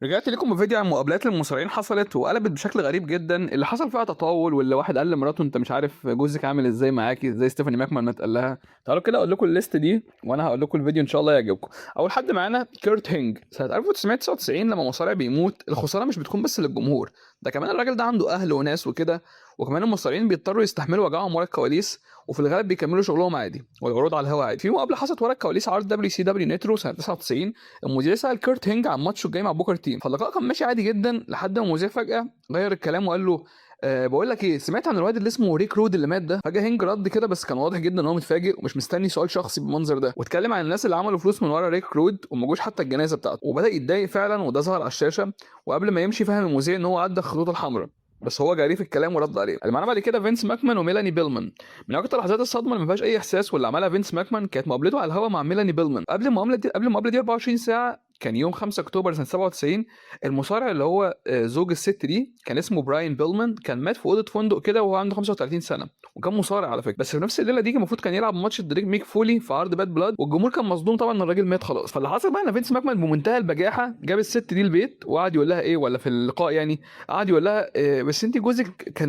رجعت لكم بفيديو عن مقابلات المصارعين حصلت وقلبت بشكل غريب جدا، اللي حصل فيها تطاول، واللي واحد قال لمراته انت مش عارف جوزك عامل ازاي معاكي، زي ستيفاني ماكمان ما اتقال لها. تعالوا كده اقول لكم ال list دي وانا هقول لكم الفيديو ان شاء الله يعجبكم. اول حد معانا كيرت هينج. سنة 1999 لما مصارع بيموت الخسارة مش بتكون بس للجمهور، ده كمان الراجل ده عنده اهل وناس وكده، وكمان المصارعين بيضطروا يستحملوا وجعهم ورا الكواليس، وفي الغالب بيكملوا شغلهم عادي والعروض على الهواء عادي. في مقابله حصلت ورا الكواليس عرض WCW Nitro سنة 99، المذيع سال كيرت هينج عن ماتشه الجاي مع بوكر تي. فاللقاء كان ماشي عادي جدا لحد ما المذيع فجاة غير الكلام وقال له بقول لك ايه، سمعت عن الواد اللي اسمه ريك رود اللي مات ده؟ فجاة هينج رد كده، بس كان واضح جدا ان هو متفاجئ ومش مستني سؤال شخصي بالمنظر ده، واتكلم عن الناس اللي عملوا فلوس من ورا ريك رود وما جوش حتى الجنازة بتاعته، وبدا يتضايق فعلا وده ظهر على الشاشة. وقبل ما يمشي فهم المذيع ان هو عدى الخطوط الحمراء، بس هو جريء في الكلام ورد عليه. اللي معانا بعد كده فينس ماكمان وميلاني بيلمان. من اكتر لحظات الصدمة اللي ما فيهاش اي احساس واللي عملها فينس ماكمان كانت مقابلته على الهواء مع ميلاني بيلمان. قبل المقابله دي 24 ساعه، كان يوم 5 اكتوبر سنة 97، المصارع اللي هو زوج الست دي كان اسمه براين بيلمان، كان مات في اوضة فندق كده وهو عنده 35 سنة، وكان مصارع على فكرة. بس في نفس الليلة دي كان المفروض كان يلعب ماتش ضد ميك فولي في عرض Bad Blood، والجمهور كان مصدوم طبعا ان الراجل مات خلاص. فاللي حصل بقى ان فينس ماكمان بمنتهى البجاحة جاب الست دي البيت وقعد يقول لها ايه، ولا في اللقاء يعني قعد يقول لها إيه، بس انت جوزك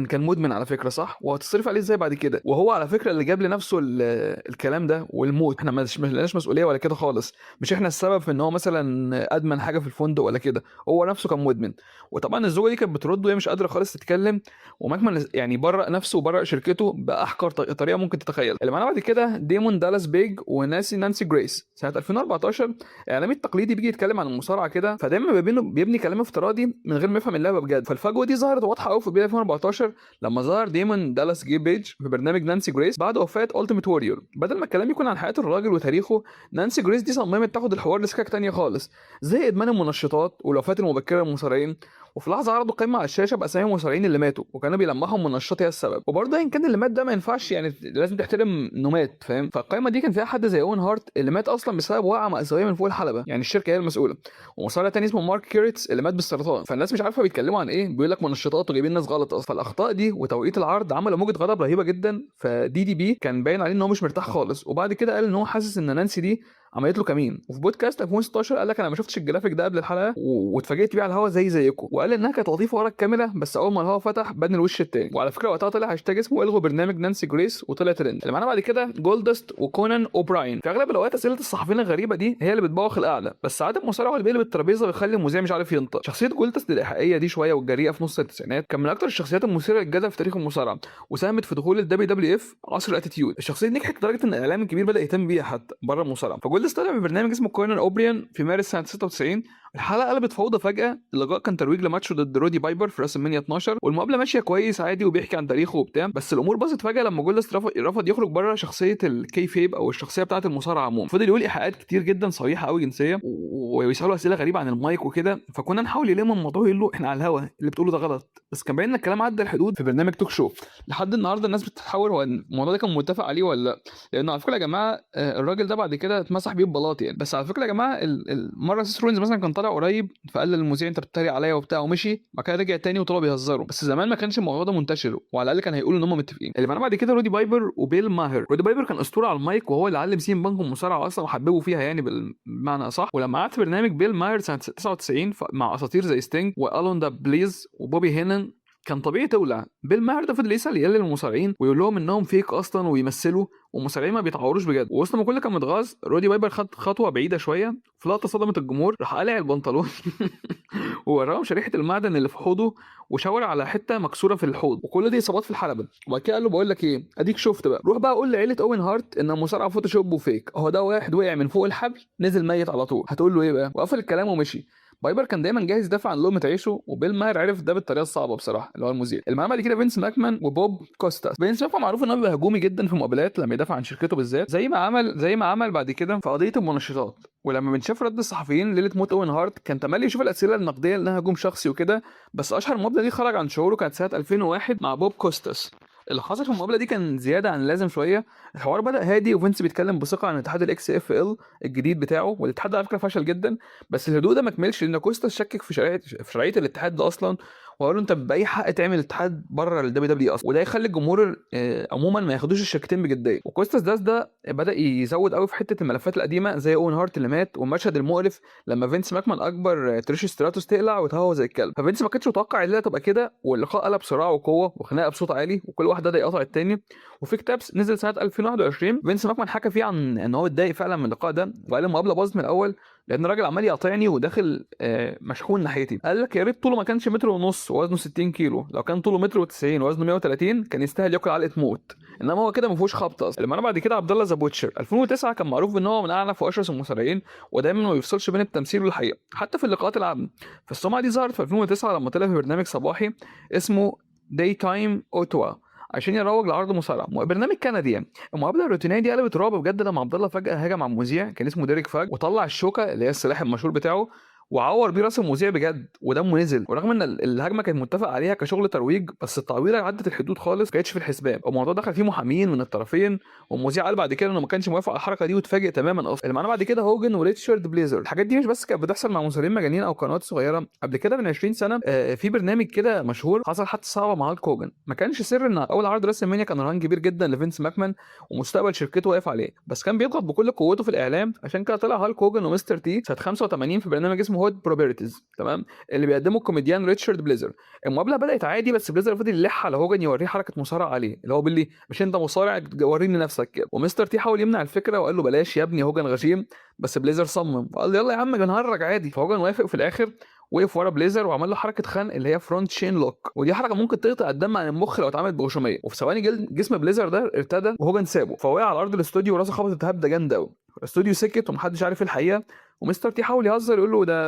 كان مدمن على فكرة صح؟ وهتصرف عليه ازاي بعد كده؟ وهو على فكرة اللي جاب لنفسه الكلام ده والموت، احنا ما لناش مسؤولية ولا كده خالص، مش احنا السبب في ان هو مثلا ادمن حاجة في الفندق ولا كده، هو نفسه كان مدمن. وطبعا الزوجة دي كانت بترد وهي مش قادرة خالص تتكلم، وماكمان يعني برأ نفسه وبرأ شركته باحقر طريقه ممكن تتخيل. اللي معانا بعد كده ديمون دالاس بيج ونانسي جريس. سنة 2014 الاعلامي التقليدي بيجي يتكلم عن المصارعة كده، فدايما بيبني كلام افتراضي من غير ما يفهم اللعبة بجد. فالفجوه دي ظهرت واضحة قوي في بداية 2014 لما ظهر ديمون دالاس جي بيج في برنامج نانسي جريس بعد وفاه التيميت وورير. بدل ما الكلام يكون عن حياة الراجل وتاريخه، نانسي جريس دي صممت تاخد الحوار لسكك تانية خالص، زي ادمان المنشطات والوفاه المبكرة للمصارعين. وفي لحظة عرضوا قائمة على الشاشة باسامي المصارعين اللي ماتوا، وكانوا بيلمحوا منشطات هي السبب. وبرضه ايا كان اللي مات ده ما ينفعش يعني لازم تحترم انه مات، فاهم؟ فالقائمه دي كان فيها حد زي اون هارت اللي مات اصلا بسبب وقعه مأساوية من فوق الحلبة، يعني الشركة هي المسؤولة. ومصارع تاني اسمه مارك كيريتس اللي مات بالسرطان. فالناس مش عارفه بيتكلموا عن ايه، بيقول لك منشطات وجايبين ناس غلط اصلا. فالاخطاء دي وتوقيت العرض عملوا موجه غضب رهيبة جدا. فدي دي بي كان باين عليه ان هو مش مرتاح خالص، وبعد كده قال ان هو حاسس ان نانسي دي عملت له كمين. وفي بودكاست 2016 قال لك انا ما شفتش الجرافيك ده قبل الحلقة واتفاجئت بيه على الهوا زي زيكم، وقال انها كانت لطيفة ورا الكاميرا، بس اول ما الهوا فتح بان الوش التاني. وعلى فكرة وقتها طلع هاشتاج اسمه الغوا برنامج نانسي جريس وطلع ترند. اللي معانا بعد كده جولدست وكونان اوبراين. في اغلب الاوقات اسئلة الصحفيين الغريبة دي هي اللي بتبوخ القعدة، بس ساعات المصارع هو اللي بيقلب الترابيزة ويخلي المذيع مش عارف ينطق. شخصية جولدست الايحائيه دي شوية والجريئه في نص التسعينات كان من اكتر الشخصيات المثيرة للجدل في تاريخ المصارعة، وساهمت في دخول ال WWF عصر ال Attitude. الشخصية دي نجحت لدرجة ان الاعلام الكبير بدا يهتم بيها حتى بره المصارعة. فجولدست طلع ببرنامج اسمه كونان اوبريان في مارس سنة 96. الحلقة قلبت فوضى فجاة. اللقاء كان ترويج لماتشه ضد رودي بايبر في راس المنيا 12، والمقابلة ماشية كويس عادي وبيحكي عن تاريخه وبتاع، بس الامور باظت فجاة لما جولدست رفض يخرج بره شخصية ال kayfabe او الشخصية بتاعه المصارعة عموما. فضل يقول ايحاءات كتير جدا صريحه قوي جنسية، ويسالوا اسئلة غريبة عن المايك وكده. فكنا نحاول يلم الموضوع يقول له احنا على الهوا، اللي بتقوله ده غلط، بس كان باين ان الكلام عدى الحدود في برنامج talk show. لحد النهارده الناس بتتحاور هو الموضوع ده كان متفق عليه ولا لا، لانه على فكرة يا جماعة الراجل ده بعد كده اتمسح بيه البلاط يعني. بس على فكرة يا جماعة مرة سيس رولينز مثلا كان طالع قريب فقال للمذيع انت بتتريق عليا وبتاع ومشي، بعد كده رجع تاني وطلعوا بيهزروا. بس زمان ما كانش الموضوع ده منتشر، وعلى الاقل كان هيقولوا ان هم متفقين. اللي معانا بعد كده رودي بايبر وبيل ماهر. رودي بايبر كان اسطورة على المايك، وهو اللي علم سي ام بانك المصارعة اصلا وحببه فيها يعني بالمعنى اصح. ولما قعد في برنامج بيل ماهر سنة 99 مع اساطير زي ستينج والوندا بليز وبوبي هينن، كان طبيعي تولع. بيل ماهر ده فضل يسال يقلل المصارعين ويقول لهم انهم fake اصلا ويمثلوا، والمصارعين ما بيتعوروش بجد. ووسط ما كل كان متغاظ، رودي بايبر خد خطوة بعيدة شوية في لقطة صدمت الجمهور، راح قلع البنطلون ووراهم شريحة المعدن اللي في حوضه وشاور على حتة مكسورة في الحوض، وكل دي اصابات في الحلبة. وبعد كده قال له بقول لك ايه، اديك شفت بقى، روح بقى قول لعيلة اوين هارت ان المصارعة Photoshop و fake، اهو ده واحد وقع من فوق الحبل نزل ميت على طول، هتقول له ايه بقى؟ وقفل الكلام ومشي. بايبر كان دايما جاهز يدافع عن لقمة عيشه، وبيل ماهر عرف ده بالطريقة الصعبة بصراحة اللي هو المذيع. اللي معاه بعد كده فينس ماكمان وبوب كوستاس. فينس ماكمان معروف ان هو بيبقى هجومي جدا في المقابلات لما يدافع عن شركته بالذات، زي ما عمل بعد كده في قضية المنشطات. ولما بنشوف رد الصحفيين ليلة موت اوين هارت كان تملي يشوف الاسئلة النقدية انها هجوم شخصي وكده. بس اشهر مقابله دي خرج عن شعوره كانت سنة 2001 مع بوب كوستاس. اللي حصل في المقابلة دي كان زيادة عن اللازم شوية. الحوار بدا هادي وفينس بيتكلم بثقة عن اتحاد ال XFL الجديد بتاعه، والاتحاد ده على فكرة فشل جدا، بس الهدوء ده ما كملش لان كوستاس شكك في شرعية الاتحاد ده اصلا، وقال له انت باي حق تعمل اتحاد بره ال WWE اصلا، وده يخلي الجمهور عموما ما ياخدوش الشركتين بجديه. وكوستاس داس ده بدا يزود قوي في حتة الملفات القديمة زي اون هارت اللي مات، والمشهد المقرف لما فينس ماكمان اجبر تريش ستراتوس تقلع وتهوى زي الكلب. ففينس ما كانش متوقع الليلة تبقى كده، واللقاء قلب صراع وقوه وخناقه بصوت عالي، وكل واحد بدا يقطع التاني. وفي كتاب نزل سنة 2021 فينس ماكمان حكى فيه عن ان هو اتضايق فعلا من اللقاء ده، وقال المقابلة باظت من الاول لان الراجل عمال يقاطعني وداخل مشحون ناحيتي. قال لك يا ريت طوله ما كانش متر ونص ووزنه 60 كيلو، لو كان طوله متر و90 وزنه 130 كان يستاهل ياكل علقه موت، انما هو كده ما فيهوش خبط اصلا. اللي معانا بعد كده عبد الله the Butcher. 2009 كان معروف ان هو من اعنف واشرس المصارعين، ودايما ما بيفصلش بين التمثيل والحقيقة حتى في اللقاءات العامة. فالسمعه دي ظهرت في 2009 لما طلع في برنامج صباحي اسمه Daytime Ottawa عشان يروج لعرض مصارعه، برنامج كندي يعني. المقابلة الروتينية دي قلبت رعب بجد لما عبد الله فجاة هاجم على المذيع، كان اسمه ديريك فاج، وطلع الشوكة اللي هي السلاح المشهور بتاعه وعور بيه راس المذيع بجد ودمه نزل. ورغم ان الهجمة كانت متفق عليها كشغل ترويج، بس التعويره عدت الحدود خالص، ما كانتش في الحسبان. الموضوع دخل فيه محامين من الطرفين، والمذيع قال بعد كده انه ما كانش موافق على الحركة دي واتفاجئ تماما اصلا. اللي معانا بعد كده هوجن وريتشارد بليزر. الحاجات دي مش بس كانت بتحصل مع مصارعين مجانين او قنوات صغيرة، قبل كده من 20 سنة في برنامج كده مشهور حصل حادثه صعبة مع هالك هوجن. ما كانش سر ان اول عرض راس المانيا كان رهان كبير جدا لفينس ماكمان ومستقبل شركته واقف عليه، بس كان بيضغط بكل قوته في الاعلام. عشان كده طلع هالك هوجن ومستر تي سنة 85 في برنامج اسمه Hot Properties، تمام، اللي بيقدمه الكوميديان ريتشارد بليزر. المقابلة بدات عادي، بس بليزر فضل يلح على هوجن يوريه حركة مصارعه عليه، اللي هو باللي مش انت مصارع وريني نفسك كده. ومستر تي حاول يمنع الفكرة وقال له بلاش يا ابني، هوجن غشيم، بس بليزر صمم وقال له يلا يا عم نهرج عادي. فهوجن وافق في الاخر، وقف ورا بليزر وعمل له حركة خنق اللي هي front chin lock، ودي حركة ممكن تقطع الدم عن المخ لو اتعملت بغشوميه. وفي ثواني جسم بليزر ده ارتدى وهوجن سابه، فوقع على ارض الاستوديو وراسه خبطت هبده جامدة قوي. الاستوديو سكت ومحدش عارف ايه الحقيقة، ومستر تي حاول يهزر يقول له ده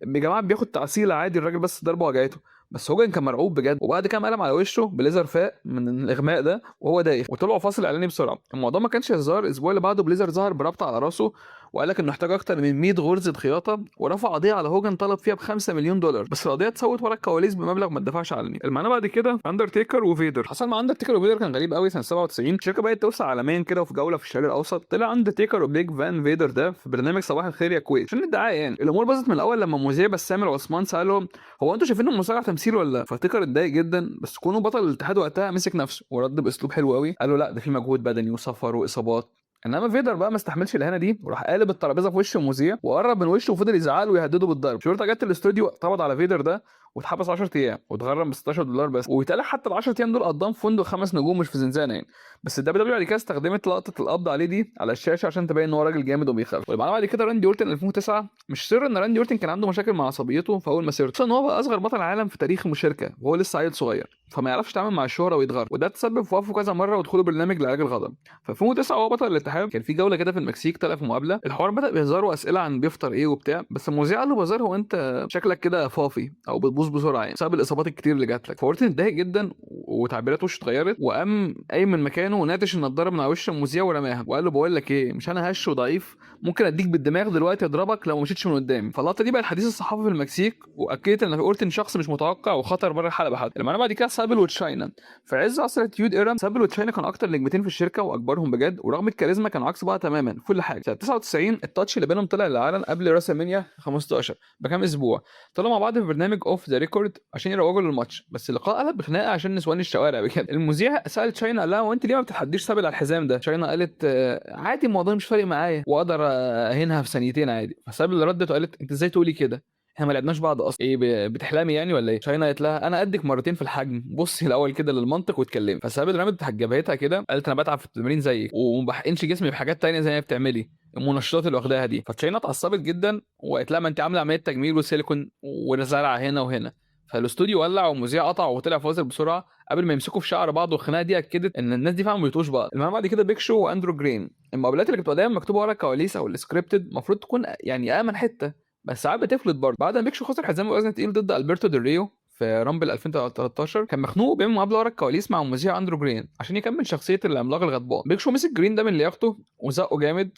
يا جماعة بياخد تعسيله عادي، الراجل بس ضربه وجعته، بس هوجن كان مرعوب بجد. وبعد كام قلم على وشه بليزر فاق من الاغماء ده وهو دايخ، وطلعوا فاصل اعلاني بسرعة. الموضوع ما كانش هزار. الاسبوع اللي بعده بليزر ظهر بربطه على راسه وقال لك انه احتاج اكتر من 100 غرزه خياطة، ورفع قضية على هوجن طلب فيها ب 5 مليون دولار، بس القضية اتسوت ورا الكواليس بمبلغ ما اتدفعش علني. المعنى بعد كده اندرتيكر وفيدر. حصل مع اندرتيكر وفيدر كان غريب قوي. سنة 97 الشركة بدات توسع عالميا كده، وفي جولة في الشرق الاوسط طلع اندرتيكر وبيج فان فيدر ده في برنامج صباح الخير يا كويت عشان الدعاية يعني. الامور باظت من الاول لما مذيع بسام العثمان سالهم هو انتوا شايفين المصارع تمثيل ولا لا؟ فتيكر اتضايق جدا، بس كونه بطل الاتحاد وقتها مسك نفسه ورد باسلوب حلو قوي، قال له لا ده في مجهود بدني وسفر واصابات. انما فيدر بقى ما استحملش الاهانة دي وراح قالب الترابيزة في وش المذيع وقرب من وشه وفضل يزعق له ويهدده بالضرب. الشرطة جت الاستوديو قبض على فيدر ده واتحبس 10 ايام واتغرم ب $16 بس، ويتقال حتى ال 10 ايام دول قضاهم في فندق 5 نجوم مش في زنزانة يعني. بس ال WW بعد كده استخدمت لقطة القبض عليه دي على الشاشة عشان تبين ان هو راجل جامد وبيخاف. واللي بعد كده راندي اورتن 2009. مش سر ان راندي اورتن كان عنده مشاكل مع عصبيته في اول مسيرته، خصوصا ان هو بقى اصغر بطل عالم في تاريخ المشاركة وهو لسه عيل صغير، فما يعرفش يتعامل مع الشهرة ويتغر، وده تسبب في وقفه كذا مرة ودخوله برنامج لعلاج الغضب. في 2009 وهو بطل الاتحاد كان في جولة كده في المكسيك، طلع في مقابله الحوار بدا بهزار واسئلة عن بيفطر ايه وبتاع، بس المذيع قال له بهزار هو انت شكلك كده فافي او بتبوظ بسرعة يعني بسبب الاصابات الكتير اللي جات لك. فاورتن اتضايق جدا وتعبيرات وشه اتغيرت، وقام قايم من مكانه وناتش النضارة من على وش المذيع ورماها، وقال له بقول لك ايه، مش انا هش وضعيف، ممكن اديك بالدماغ دلوقتي اضربك لو ما مشيتش من قدامي. فاللقطه دي بقت حديث الصحافة في المكسيك، واكدت ان اورتن شخص مش متوقع وخطر بره الحلبة. حتى اللي معانا بعد كده سابل وتشاينا. في عز عصر Attitude Era سابل وتشاينا كانوا اكتر نجمتين في الشركة واكبرهم بجد، ورغم الكاريزما كانوا عكس بعض تماما في كل حاجة. سنة 99 ال touch اللي بينهم طلع للعلن قبل راسلمانيا 15 بكام اسبوع، طلعوا مع بعض في برنامج Off the Record عشان يروجوا للماتش، بس اللقاء قلب بخناقه عشان نسوان الشوارع بجد. المذيع سال تشاينا قال لها هو انت ليه ما بتتحديش سابل على الحزام ده؟ تشاينا قالت عادي الموضوع مش فارق معايا واقدر اهينها في ثانيتين عادي. فسابل ردت وقالت انت ازاي تقولي كده؟ احنا ما لعبناش بعض اصلا، ايه بتحلمي يعني ولا ايه؟ شاينا قالت لها انا قدك مرتين في الحجم، بصي الاول كده للمنطق واتكلمي. فسابل رمت جبهتها كده قالت انا بتعب في التمرين زيك وما بحقنش جسمي بحاجات تانية زي ما بتعملي المنشطات اللي واخداها دي. فتشاينا اتعصبت جدا وقالت لها ما انت عامله عملية تجميل وسيليكون وزرع هنا وهنا. فالاستوديو ولع والمذيع قطع وطلع فاصل بسرعة قبل ما يمسكوا في شعر بعض، والخناقه دي اكدت ان الناس دي فعلا ما بيطوش بعض. المهم بعد كده بيك شو واندرو جرين. المقابلات اللي بتبقى دايما مكتوبة ورا الكواليس او ال scripted المفروض تكون يعني امن حتة، بس ساعات بتفلت برضه. بعد ما بيك شو خسر حزام وزن تقيل ضد البرتو ديل ريو في رامبل 2013 كان مخنوق وبيعمل مقابله ورا الكواليس مع المذيع اندرو جرين عشان يكمل شخصية العملاق الغضبان. بيك شو مسك جرين ده من لياقته وزقه جامد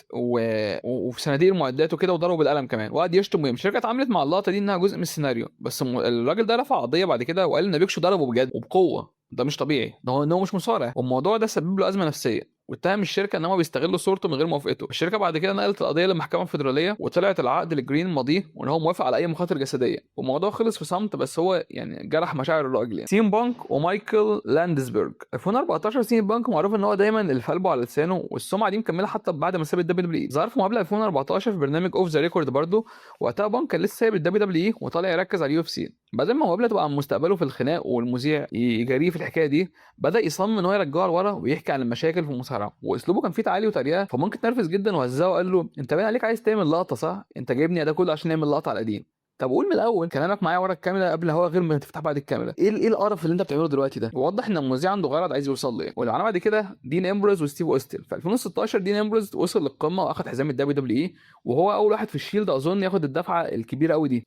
وفي صناديق المعدات وكده، وضربه بالقلم كمان وقعد يشتم ويمشي. الشركة اتعاملت مع اللقطة دي انها جزء من السيناريو، بس الراجل ده رفع قضية بعد كده وقال ان بيك شو ضربه بجد وبقوة، ده مش طبيعي، ده هو ان هو مش مصارع، والموضوع ده سبب له ازمة نفسية. واتهم الشركة ان هم بيستغلوا صورته من غير موافقته. الشركة بعد كده نقلت القضية للمحكمة الفيدرالية، وطلعت العقد لجرين ماضيه وان هو موافق على اي مخاطر جسدية، والموضوع خلص في صمت، بس هو يعني جرح مشاعر الراجل يعني. سيم بانك ومايكل لاندسبرج. 2014 سيم بانك معروف ان هو دايما اللي في قلبه على لسانه، والسمعة دي مكملة حتى بعد ما ساب الدبليو دبليو اي. ظهر في مقابله 2014 في برنامج Off the Record برضه، وقتها بانك كان لسه سايب الدبليو دبليو اي وطالع يركز على اليو اف سي. بدل ما المقابلة تبقى عن مستقبله في الخناق والمذيع يجاريه في الحكاية دي، بدا يصمم ان هو يرجعه لورا ويحكي عن المشاكل في المصارعة، واسلوبه كان فيه تعالي وتريقه، فممكن تنرفز جدا وهزاه وقال له انت باين عليك عايز تعمل لقطة صح؟ انت جايبني ده كله عشان نعمل لقطة على القديم. طب قول من الاول كلامك معايا ورا الكاميرا قبل هو غير ما تفتح بعد الكاميرا. ايه القرف اللي انت بتعمله دلوقتي ده؟ ووضح ان المذيع عنده غرض عايز يوصل له. واللي معانا بعد كده دين امبروز وستيف اوستن. في 2016 دين امبروز وصل للقمه واخد حزام الدبليو دبليو اي، وهو اول واحد في الشيلد اظن ياخد الدفعة الكبيرة قوي دي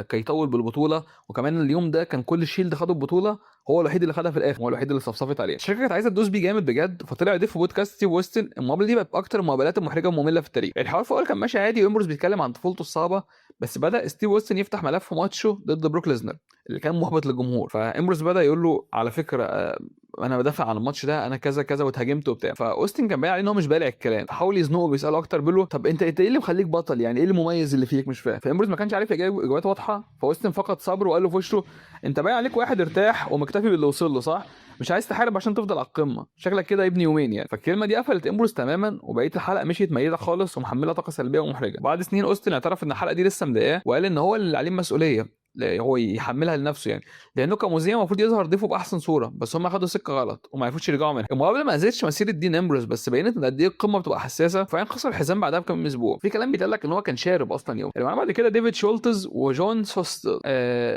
كيطول بالبطولة. وكمان اليوم ده كان كل الشيلد خدوا البطولة، هو الوحيد اللي خدها في الاخر، هو الوحيد اللي صفصفت عليه. الشركة كانت عايزه تدوس بيه جامد بجد، فطلع يضيف في بودكاست ستيف اوستن. المقابلة دي بقت اكتر المقابلات المحرجة والممله في التاريخ. الحوار في الاول كان ماشي عادي، وامبروز بيتكلم عن طفولته الصعبة، بس بدا ستيف اوستن يفتح ملف ماتشه ضد بروك ليزنر اللي كان محبط للجمهور. فامبروز بدا يقول له على فكرة انا بدافع عن الماتش ده، انا كذا كذا واتهاجمت وبتاع. فاوستن كان باين عليه ان هو مش بالع الكلام، فحاول يزنقه وبيساله اكتر، بيقول له طب انت ايه اللي مخليك بطل؟ يعني ايه اللي مميز اللي فيك؟ مش فاهم. فامبروز ما كانش عارف يجاوب اجابات واضحة، فاوستن فقد صبره وقال له في وشه انت باين عليك واحد ارتاح ومكتفي باللي وصل له صح؟ مش عايز تحارب عشان تفضل على القمه، شكلك كده ابني يومين يعني. فالكلمة دي قفلت امبروز تماما، وبقية الحلقة مشيت ميته خالص ومحمله طاقة سلبية ومحرجه. بعد سنين اوستن اعترف ان الحلقة دي لسه مضايقاه، وقال ان هو اللي عليه المسؤولية، هو يحملها لنفسه يعني، لانه كمذيع المفروض يظهر ضيفه باحسن صوره، بس هم خدوا سكة غلط وما عرفوش يرجعوا منها. المقابلة ما اذتش مسيره دين امبروز، بس بينت ان قد ايه القمه بتبقى حساسة. فعلا خسر الحزام بعدها بكام اسبوع. في كلام بيتقال لك ان هو كان شارب اصلا يوم. اللي معاه بعد كده ديفيد شولتز وجون سوستل.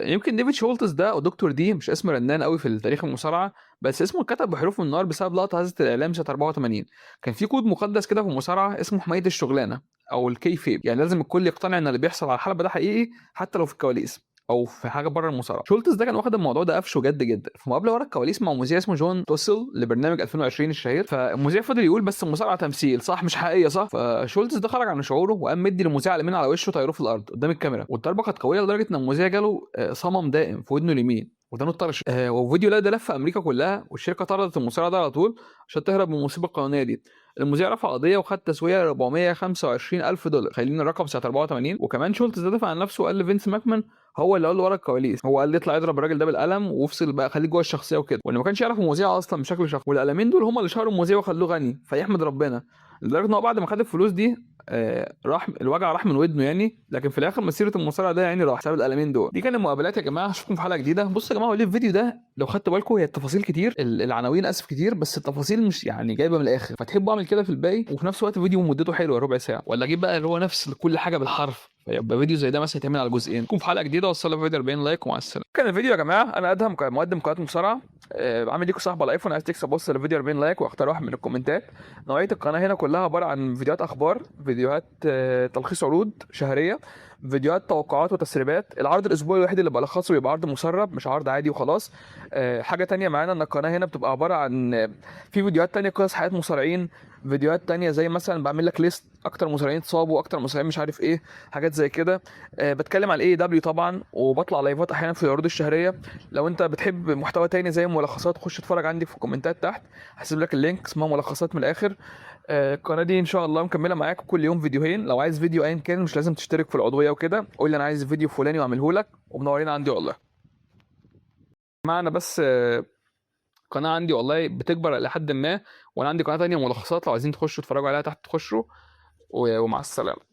يمكن ديفيد شولتز ده او دكتور دي مش اسم رنان قوي في تاريخ المصارعة، بس اسمه اتكتب بحروف من النار بسبب لقطة هزت الاعلام سنة 84. كان في كود مقدس كده في المصارعة اسمه حماية الشغلانة او ال kayfabe، يعني لازم الكل يقتنع ان اللي بيحصل على الحلبة ده حقيقي حتى لو في الكواليس او في حاجة بره المصارعة. شولتز ده كان واخد الموضوع ده قفشه جد جدا. في مقابله ورا الكواليس مع مذيع اسمه جون توسل لبرنامج 2020 الشهير، فالمذيع فضل يقول بس المصارعة تمثيل صح، مش حقيقية صح. فشولتز ده خرج عن شعوره وقام مدي للمذيع اليمين على وشه طيروه في الارض قدام الكاميرا، والضربه كانت قوية لدرجة ان المذيع جاله صمم دائم في ودنه اليمين ودانه اتطرش. وفيديو لا ده لف امريكا كلها، والشركة طردت المصارع ده على طول عشان تهرب من المصيبة القانونية دي. المذيع رفع قضية وخد تسويه 425 الف دولار، خلينا الرقم سنة 84. وكمان شولتز ده دافع عن نفسه وقال لفينس ماكمان هو اللي قال له ورا الكواليس، هو قال لي اطلع اضرب الراجل ده بالقلم وافصل بقى، خليك جوه الشخصية وكده، وان ما كانش يعرف المذيع اصلا بشكل شخصي، والقلمين دول هم اللي شهروا المذيع وخلوه غني، فيحمد ربنا. لدرجة ان هو بعد ما خد الفلوس دي راح الوجع راح من ودنه يعني، لكن في الاخر مسيره المصارع ده يعني راح بسبب القلمين دول. دي كانت المقابلات يا جماعة، اشوفكم في حلقة جديدة. بصوا يا جماعة، هو ليه الفيديو ده لو خدتوا بالكم هي التفاصيل كتير، العناوين اسف كتير، بس التفاصيل مش يعني جايبه من الاخر، فتحبوا اعمل كده في الباقي. وفي نفس الوقت الفيديو مدته حلوة ربع ساعة، ولا اجيب بقى اللي هو نفس كل حاجة بالحرف، فيبقى فيديو زي ده مثلا يتعمل على جزئين. نكون في حلقة جديدة، وصلوا الفيديو 40 like ومع السلامة. كان الفيديو يا جماعة، انا ادهم مقدم قناة مصارعه، عامل ليكم صاحب على الايفون، عايز تكسب وصل الفيديو 40 like واختار واحد من الكومنتات. نوعية القناة هنا كلها عبارة عن فيديوهات اخبار، فيديوهات تلخيص عروض شهرية، فيديوهات توقعات وتسريبات. العرض الاسبوعي الوحيد اللي بلخصه بيبقى عرض مسرب مش عرض عادي وخلاص. حاجة تانية معانا ان القناة هنا بتبقى عبارة عن في فيديوهات تانية قصص حياة مصارعين، فيديوهات تانية زي مثلا بعمل لك list اكتر مصارعين اتصابوا، اكتر مصارعين مش عارف ايه، حاجات زي كده. بتكلم على ال AEW طبعا، وبطلع لايفات احيانا في العروض الشهرية. لو انت بتحب محتوى تاني زي ملخصات خش اتفرج عندي في الكومنتات تحت، هسيب لك ال link اسمها ملخصات من الاخر. القناة دي ان شاء الله مكملة معاك كل يوم فيديوهين. لو عايز فيديو ايا كان مش لازم تشترك في العضوية وكده، قول لي انا عايز فيديو فلاني واعمله لك، ومنورين عندي والله. معنا بس قناة عندي والله بتكبر الى حد ما، وانا عندي قناة تانية ملخصات لو عايزين تخشوا تتفرجوا عليها تحت تخشوا، ومع السلامة.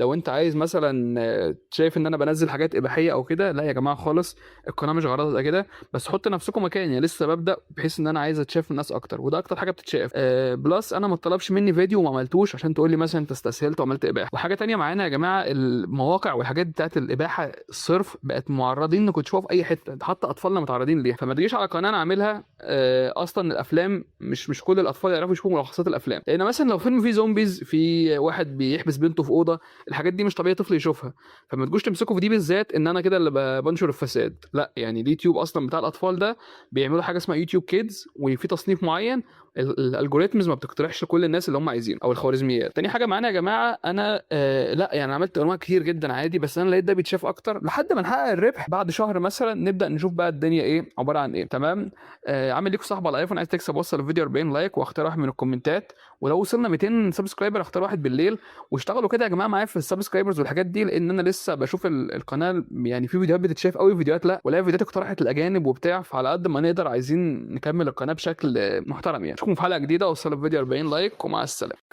لو انت عايز مثلا شايف ان انا بنزل حاجات اباحية او كده، لا يا جماعة خالص، القناة مش غرضها كده، بس حط نفسكم مكاني، لسه ببدا بحيث ان انا عايز اتشاف الناس اكتر، وده اكتر حاجة بتتشاف. plus انا ما اتطلبش مني فيديو وما عملتوش عشان تقول لي مثلا انت استسهلت وعملت اباحه. وحاجه تانية معانا يا جماعة، المواقع والحاجات بتاعت الاباحة الصرف بقت معرضين انكم تشوفوها في اي حتة، حتى اطفالنا متعرضين ليها، فما تجيش على قناة انا عاملها. اصلا الافلام مش كل الاطفال يعرفوا يشوفوا ملخصات الافلام، لان مثلا لو فيلم فيه zombies، في واحد بيحبس بنته في اوضة، الحاجات دي مش طبيعي طفل يشوفها، فما تجوش تمسكوا في دي بالذات ان انا كده اللي بنشر الفساد. لا يعني اليوتيوب اصلا بتاع الاطفال ده بيعملوا حاجة اسمها YouTube Kids، وفي تصنيف معين ال algorithms ما بتقترحش لكل الناس اللي هم عايزينه او الخوارزميات. تاني حاجة معانا يا جماعه، انا لا يعني عملت انواع كتير جدا عادي، بس انا لقيت ده بيتشاف اكتر. لحد ما نحقق الربح بعد شهر مثلا نبدا نشوف بقى الدنيا ايه عبارة عن ايه. تمام. عامل ليكم صاحب على الايفون، عايز تكسب وصل الفيديو 40 like واختار واحد من الكومنتات، ولو وصلنا 200 subscriber اختار واحد بالليل. واشتغلوا كده يا جماعة معايا في ال subscribers والحاجات دي، لان انا لسه بشوف القناة، يعني في فيديوهات بتتشاف قوي، فيديوهات لا، ولا فيديوهات اقترحت الاجانب وبتاع. فعلى قد ما نقدر عايزين نكمل القناة بشكل محترم يعني. اشوفكم في حلقة جديده، وصلوا الفيديو 40 like، ومع السلامة.